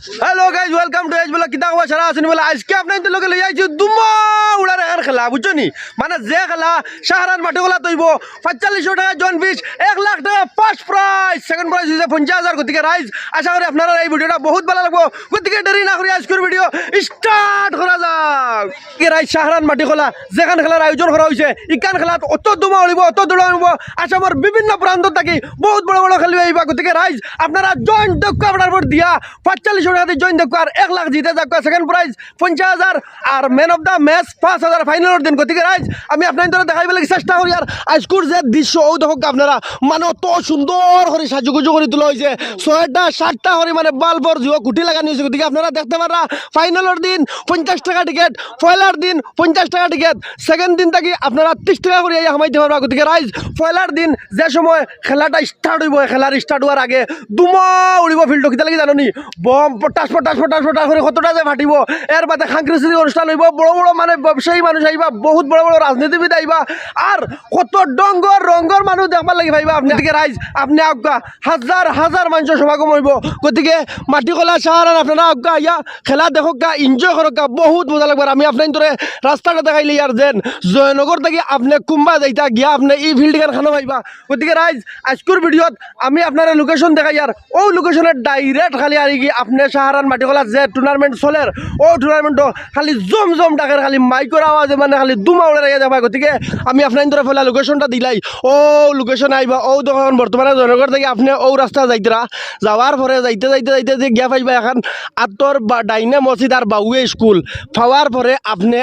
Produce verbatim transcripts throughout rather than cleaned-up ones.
Hello guys, welcome to Edge Vlog। কিতা খবর, সারা আছইন নি বালা? আইজকে আপনাইনতর লগে লইয়া আইছি ধুমা উড়ার এখান খেলা, বুঝছো নি? মানে যে খেলা শাহরান মাটিখোলাত অইবো, পাঁচচল্লিশশো টেকা জন ফিস, এক লাখ টেকা first prize, second prize অইছে পঞ্চাশ হাজার। গতিকে রাইজ, আশা করি আপনারার এই ভিডিওটা বহুত ভালা লাগবো। গতিকে দেরি না করি আইজকুর ভিডিও start করা যাক। গতিকে রাইজ, শাহরান মাটিখোলা যেখান খেলার আয়োজন করা অইছে, ইখান খেলাত অত ধুমা উড়িবো, অত ধুমা উড়িবো, আসামর বিভিন্ন প্রান্ত থাকি বহুত বড় বড় খেলুয়াই আইবা। গতিকে রাইজ, আপনারা join দেউক্কা, অর্ডার দিয়া পাঁচচল্লিশশো টেকা দি join দেউক্কা, আর এক লাখ জিতে যাউক্কা, second prize পঞ্চাশ হাজার, আর man of the match পাঁচ হাজার ফাইনালর দিন। গতিকে রাইজ, আমি আপনাইনতরে দেখাইবার লাগি চেষ্টা করিয়ার আইজকুর যে দৃশ্য, অউ দেখউক্কা আপনারা, মানে অত সুন্দর করি সাজুগুজু করি তুলা অইছে, ছয়টা সাতটা করি মানে বাল্বর জিও খুঁটি লাগানি অইছে। গতিকে আপনারা দেখতে পাররা ফাইনালর দিন পঞ্চাশ টেকা টিকেট, পয়লার দিন পঞ্চাশ টেকা টিকেট, second দিন থাকি আপনারা ত্রিশ টেকা করি আইয়া হামাইতে পারবা। গতিকে রাইজ, পয়লার দিন যে সময় খেলাটা start অইবো, খেলার start অওয়ার আগে ধুমা উড়িবো ফিল্ডো। কিতা লাগি জানো নি? বম পটাশ পটাশ পটাশ পটাশ করি কতটা যে ফাটিবো। এর বাদে সাংস্কৃতিক অনুষ্ঠান অইবো, বড় বড় মানে ব্যবসায়ী মানুষ আইবা, বহুত বড় বড় রাজনীতিবিদ আইবা, আর কত ডঙ্গর রঙ্গর মানুষ দেখবার লাগি পাইবা আপনে। গতিকে রাইজ, আপনে আউক্কা, হাজার হাজার মানষর সমাগম অইবো। গতিকে মাটিখোলা শাহরান, আপনারা আউক্কা, আইয়া খেলা দেখউক্কা, enjoy করউক্কা, বহুত মজা লাগবো। আর আমি আপনাইনতরে রাস্তাটা দেখাইলিয়ার, যেন জয়নগর থাকি আপনে কুম্বা যাইতা গিয়া আপনে ই ফিল্ড ইখান খানো পাইবা। গতিকে রাইজ, আইজকুর ভিডিওত আমি আপনারে location দেখাইয়ার, অউ location-এ direct খালি আর কি আপনে শাহরান মাটিখোলাত যে tournament চলের, অউ tournament-ও খালি জমজম ডাকের, খালি মাইকর আওয়াজে মানে খালি ধুমা উড়াইয়া যাবা। গতিকে আমি আপনাইনতরে পয়লা location-টা দিলাই, অউ location-এ আইবা। অউ দেখউক্কা, বর্তমানে জয়নগর থাকি আপনে অউ রাস্তা যাইতরা, যাওয়ার পরে যাইতে যাইতে যাইতে যে গিয়া পাইবা এখান আতর বা ডাইনে মসজিদ আর বাউয়ে স্কুল, পাওয়ার পরে আপনে,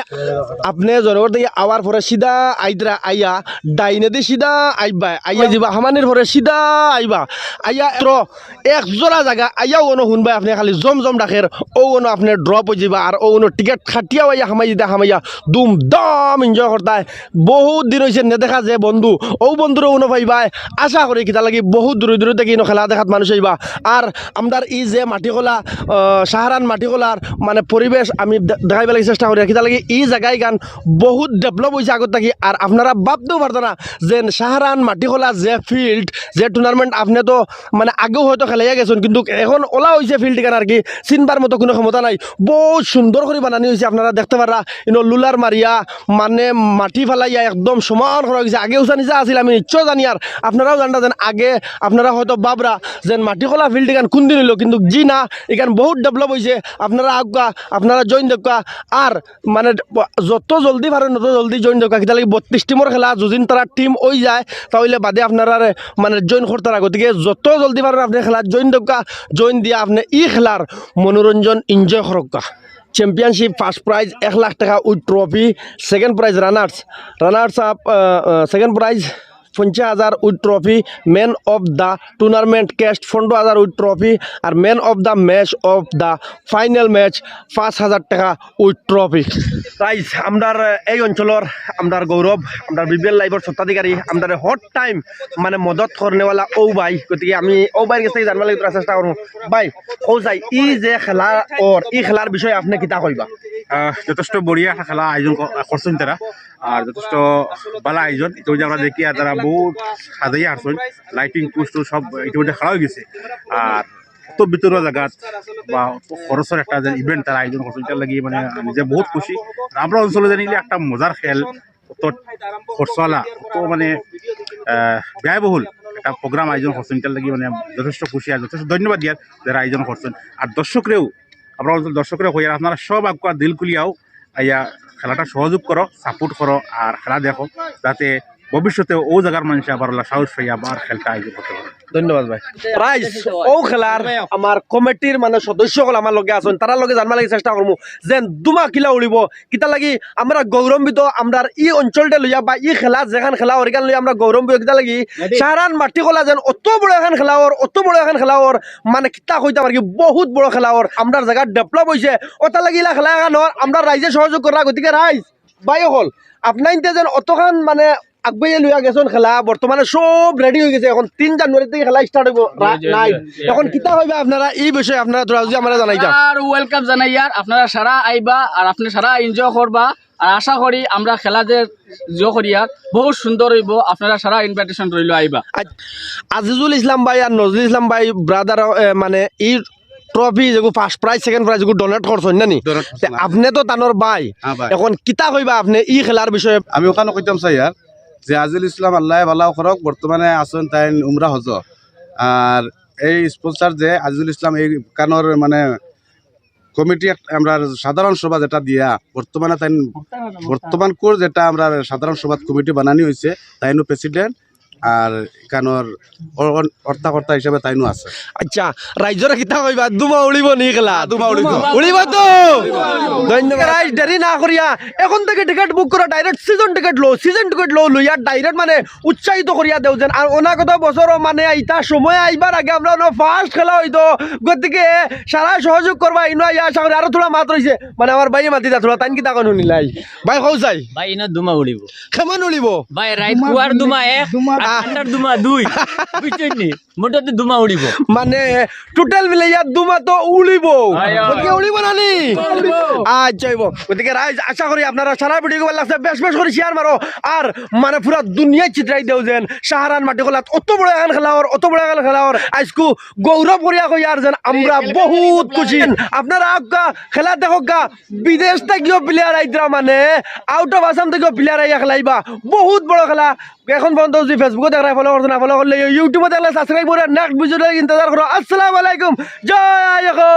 আপনে জয়নগর থাকি আওয়ার পরে সিধা আইতরা, আইয়া ডাইনেদি সিধা আইবা, আইয়া যিবা হামানির পরে সিধা আইবা, আইয়া এত্র এক জোড়া জাগা আইয়াউ অনো হুনবায় আপনে খালি জমজম ডাকের, অউ অনো আপনে drop অইযিবা, আর অউ অনো টিকেট কাটিয়াউ আইয়া হামাই যিতা, হামাইয়া দুমদাম enjoy করতায়। বহুত দিন অইছে নেদেখা যে বন্ধু, অউ বন্ধুরে অনো পাইবায়, আশা করি। কিতার লাগি বহুত দূরে দূরে থাকি ইনো খেলা দেখাত মানুষ আইবা। আর আমরার ই যে মাটিখোলা, আহ, শাহরান মাটিখোলার মানে পরিবেশ আমি দে-, দেখাইবার লাগি চেষ্টা করি। কিতার লাগি ই জাগা ইখান বহুত develop অইছে আগর থাকি। আর আপনারা ভাবতেউ পারতা না যে শাহরান মাটিখোলা যে field, যে tournament আপনে তো মানে আগেউ হয়তো খেলাইয়া গেছইন, কিন্তু এখন অলা অইছে field ইখান আর কি, চিনবার মতো কুনু ক্ষমতা নাই। বহুত সুন্দর করি বানানি অইছে, আপনারা দেখতে পাররা। ইনো roller মারিয়া মানে মাটি ফালাইয়া একদম সমান করা অইছে। আগে উচা নিচা আছিল, আমি নিশ্চয় জানিয়ার, আপনারাও জানরা যেন আগে আপনারা হয়তো ভাবরা যেন মাটিখোলা field ইখান কুনদিন অইলো, কিন্তু জি না, ইখান বহুত develop অইছে। আপনারা আউক্কা, আপনারা join দেউক্কা, আর মানে যত জলদি পারইন তত জলদি join দেউক্কা। কিতার লাগি বত্রিশ team-র খেলা, যুদিন তারা team অইযায়, তা অইলে বাদে আপনারারে মানে join করতারা। গতিকে যত জলদি পারইন আপনে খেলাত join দেউক্কা, join দিয়া আপনে ই খেলার মনোরঞ্জন enjoy করউক্কা। Championship first prize এক লাখ টেকা with trophy, second prize runners, runners up, ah, ah, second prize পঞ্চাশ হাজার with trophy, man of the tournament cash পনেরো হাজার with trophy, R man of the match of the final match পাঁচ হাজার টেকা with trophy। Rise, আমরার এই অঞ্চলর, আমরার গৌরব, আমরার BBL Live-র স্বত্বাধিকারী, আমরারে হর time মানে মদত করনেওয়ালা অউ ভাই, গতিকে আমি অউ ভাইর গেছ থাকি জানবার লাগি থুড়া চেষ্টা করমু। ভাই, অউ চাই, ই যে খেলা অর, ই খেলার বিষয়ে আপনে কিতা কইবা? আহ, যথেষ্ট বড়িয়া একটা খেলা আয়োজন ক-, করছইন তারা, আর যথেষ্ট ভালা আয়োজন। ইটা অউ যে আমরা দেখি, আর তারা বহুত সাজাইয়া হারছইন, lighting post সব ইতিমধ্যে খাড়া অই গেছে। আর অত ভিতরর জাগাত বা অত খরচর একটা যে event তারা আয়োজন করছইন, ইটার লাগি মানে আমি যে বহুত খুশি। আর আমরার অঞ্চলো জানি একটা মজার খেল, অত খরচওয়ালা, অত মানে, আহ, ব্যয়বহুল একটা program আয়োজন করছইন, ইটার লাগি মানে যথেষ্ট খুশি আর যথেষ্ট ধন্যবাদ দিয়ার যারা আয়োজন করছইন। আর দর্শকরেও, আমরার অঞ্চলর দর্শকরে কইয়ার, আপনারা সব আউক্কা দিল খুলিয়াউ আইয়া খেলাটা সহযোগ করো, support করো আর খেলা দেখো, যাতে ভবিষ্যতে অউ জাগার মানষে আবার অলা সাহস পাইয়া আবার খেলাটা আয়োজন করতে পারে। ধন্যবাদ ভাই। রাইজ, অউ খেলার আমার কমিটির মানে সদস্য অকল আমার লগে আছইন, তারার লগে জানবার লাগি চেষ্টা করমু যেন ধুমা কিলা উড়িবো। কিতার লাগি আমরা গৌরবান্বিত, আমরার ই অঞ্চলটা লইয়া বা ই খেলা যেখান খেলা অর ইখান লইয়া আমরা গৌরবান্বিত। কিতার লাগি শাহরান মাটিখোলা যেন অত বড় এখান খেলা অর, অত বড় এখান খেলা অর, মানে কিতা কইতাম আর কি, বহুত বড় খেলা অর। আমরার জাগা develop অইছে, অতার লাগি ইলা খেলা এখান অর, আমরা রাইজে সহযোগ কররা। গতিকে রাইজ, ভাই অকল, আপনাইন্তে যেন অতখান মানে আগুয়াইয়া লইয়া গেছইন খেলা, বর্তমানে সব ready অই গেছে। এখন তিন জানুয়ারি থাকি খেলা start অইবো, রা-, জি, জি, night। জি, জি। এখন কিতা কইবা আপনারা ই বিষয়ে, আপনারা থুড়া যুদি আমারে জানাইতা। আর welcome জানাইয়ার, আপনারা সারা আইবা আর আপনে সারা enjoy করবা। আর আশা করি আমরা খেলা যে enjoy করিয়ার বহুত সুন্দর অইবো, আপনারা সারা invitation রইলো, আইবা। আজ-, আজিজুল ইসলাম ভাই আর নজরুল ইসলাম ভাই brother, এ, মানে ই ট্রফি যেগু ফার্স্ট প্রাইজ, সেকেন্ড প্রাইজ যেগু ডোনেট করছইন না নি? ডোনেট করছইন, তে আপনে তো তানর ভাই, হ্যাঁ ভাই। এখন কিতা কইবা আপনে ই খেলার বিষয়ে? আমি ওখানে কইতাম চাই আর যে আজিজুল ইসলাম আল্লাহ ভালা করক, বর্তমানে আছইন তাইন উমরা হজ। আর এই স্পন্সর যে আজিজুল ইসলাম এই কানোর মানে কমিটি এক-, আমরা সাধারণ সভা যেটা দিয়া বর্তমানে তাইন বর্তমান কোর যেটা আমরা সাধারণ সভা কমিটি বানানি হইছে, তাইনও প্রেসিডেন্ট আর কানোর অ-, অ-, অর্থাকর্তা হিসাবে তাইনও আছে। আচ্ছা, রাইজরে কিতা কইবা? দুমা উড়িবো নি খেলা? দুমা উড়িবো। উড়িবো তো? ধন্যবাদ। রাইজ দেরি না করিয়া এখন থেকে টিকিট বুক করো, ডাইরেক্ট সিজন টিকিট লও, সিজন টিকিট লও, লইয়া ডাইরেক্ট মানে উৎসাহিত করিয়া দেও যেন। আর অনাগত বছরও মানে ইতা সময় আইবার আগে আমরা অনো ফার্স্ট খেলা হইতো, গতিকে সারা সহযোগ করবা। ইনো আইয়া আশা করি আরো থুড়া মাত রইছে, মানে আমার ভাইয়ে মাতি দা থুড়া, তাইন কিতা কইন হুনিলাই। ভাই, কও চাই। ভাই, ইনো দুমা উড়িবো। কেমন উড়িবো? ভাই, রাইত কুয়ার দুমা এক, দুমা আর ঠান্ডার দুমা দুই। বুঝছইন নি? মোটামুটি দুমা উড়িবো। মানে, টোটাল মিলাইয়া দুমা তো উড়িবো। আয়, আয়। গতিকে উড়িবো না নি? উড়িবো। আচ্ছা, হইবো। গতিকে রাইজ, আশা করি আপনারা সারা ভিডিও ভালা লাগছে, বেশ বেশ করি শেয়ার মারো। আর মানে পুরা দুনিয়া চিত্রাই দেও যেন শাহরান মাটি কলাত অত বড় এখান খেলাওর, অত বড় এখান খেলাওর। আইজকু গৌরব করিয়া কইয়ার যেন আমরা বহুত খুশি। আপনারা আউক্কা, খেলা দেখউক্কা, বিদেশ থাকিও প্লেয়ার আইতরা, মানে আউট অফ আসাম থাকিও প্লেয়ার আইয়া খেলাইবা। বহুত বড় খেলা। এখন পর্যন্ত যদি Facebook-ও দেখরায় ফলো করছো না, ফলো করলে YouTube-ও দেখলে সাবস্ক্রাইব করে নেক্সট ভিডিওর ইন্তজার করো। আসসালামু আলাইকুম, জয় আইয়কো।